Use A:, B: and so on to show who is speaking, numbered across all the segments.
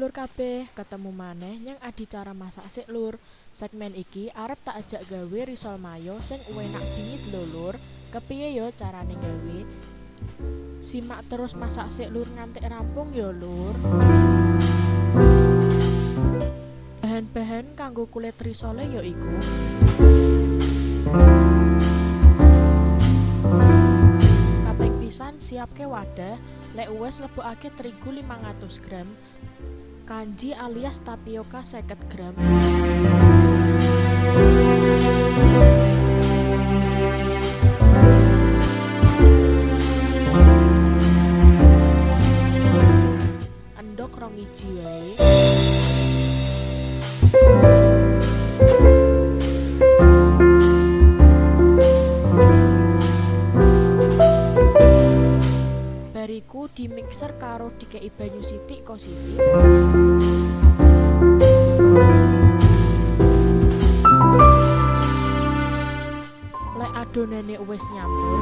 A: dulur kabeh, ketemu maneh nyang adicara masak sik lur. Segmen iki arep tak ajak gawe risol mayo sing enak bingit lho lur. Kepiye yo carane gawe? Simak terus masak sik lur nganti rampung yo lur. Bahan-bahan kanggo kulit risole yo iku: kaping pisan siapke wadah, lek uwes lebokake terigu 500 gram, kanji alias tapioka 50 gram, endhog 2 iji wae, bariku di mixer karo dikei banyu sithik ko sithik. Lek adonane wis nyampur,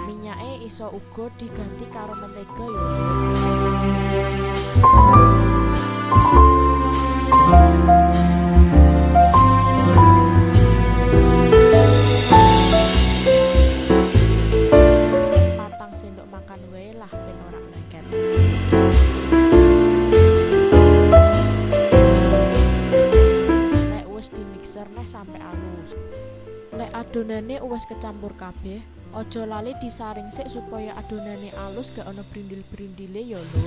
A: minyake iso uga diganti karo mentega yo. Patang sendok makan wae lah ben ora lengket. Lek wis di mixer neh sampe alus. Lek adonane wis kecampur kabeh, aja lali disaring sik supaya adonane alus gak ana brindil-brindile ya lur.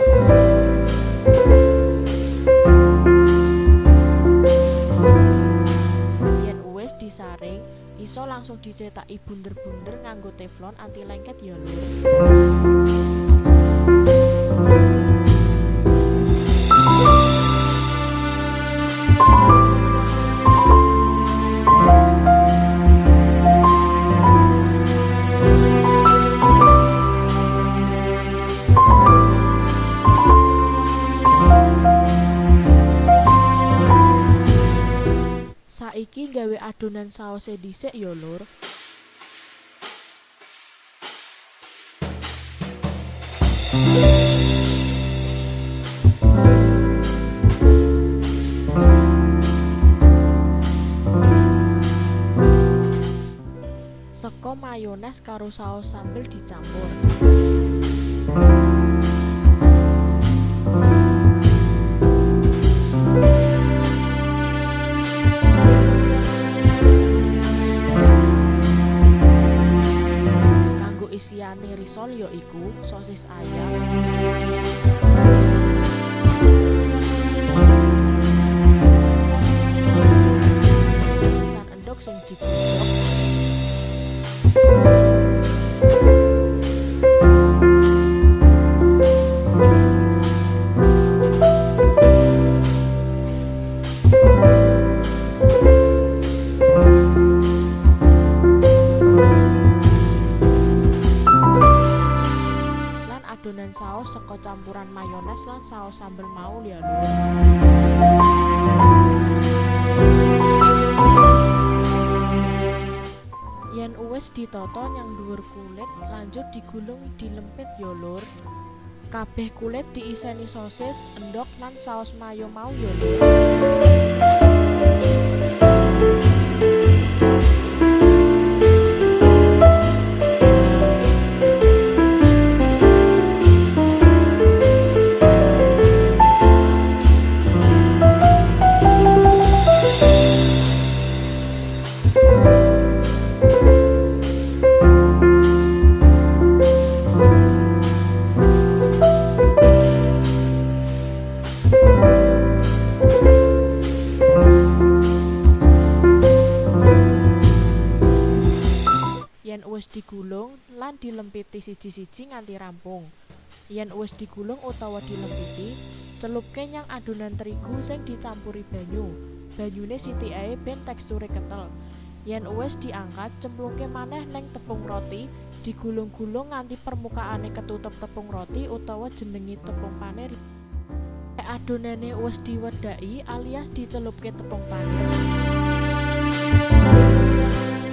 A: Yen wis disaring, iso langsung dicetaki bunder-bunder nganggo teflon anti lengket ya lur. Saiki gawe adonan saose dhisik ya lur. Seka mayones karo saos sambel dicampur. Kanggo isiane risol ya iku sosis ayam, irisan endhog sing digodhog, lan adonan saos saka campuran mayones lan saos sambel mau ya lur. Yen uwis ditata nyang dhuwur kulit, lanjut digulung dilempit ya lur. Kabeh kulit diiseni sosis, endhog lan saos mayo mau ya lur. Yen wis digulung lan dilempiti siji-siji nganti rampung. Yen wis digulung utawa dilempiti, celupke nyang adonan terigu sing dicampuri banyu. Banyune sithik ae ben teksture kentel. Yen wis diangkat, cemplungke maneh neng tepung roti, digulung-gulung nganti permukaane ketutup tepung roti utawa jenenge tepung panir. Lek adonane wis diwedhaki alias dicelupke tepung panir,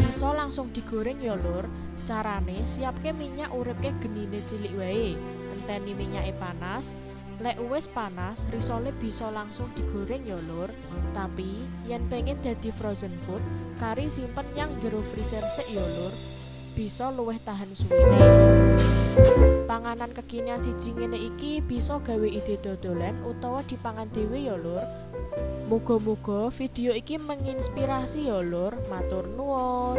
A: iso langsung digoreng ya lur. Carane siapke minyak uripke genine cilik wae. Enteni minyake panas, Lek uwis panas, risole bisa langsung digoreng ya, Lur. Tapi yen pengen dadi frozen food, kari simpen nyang jero freezer sik ya, Lur. Bisa luwih tahan suwene. Panganan kekinian siji ngene iki bisa gawe ide dodolan utawa dipangan dhewe ya, Lur. Muga-muga video iki menginspirasi ya, Lur. Matur nuwun.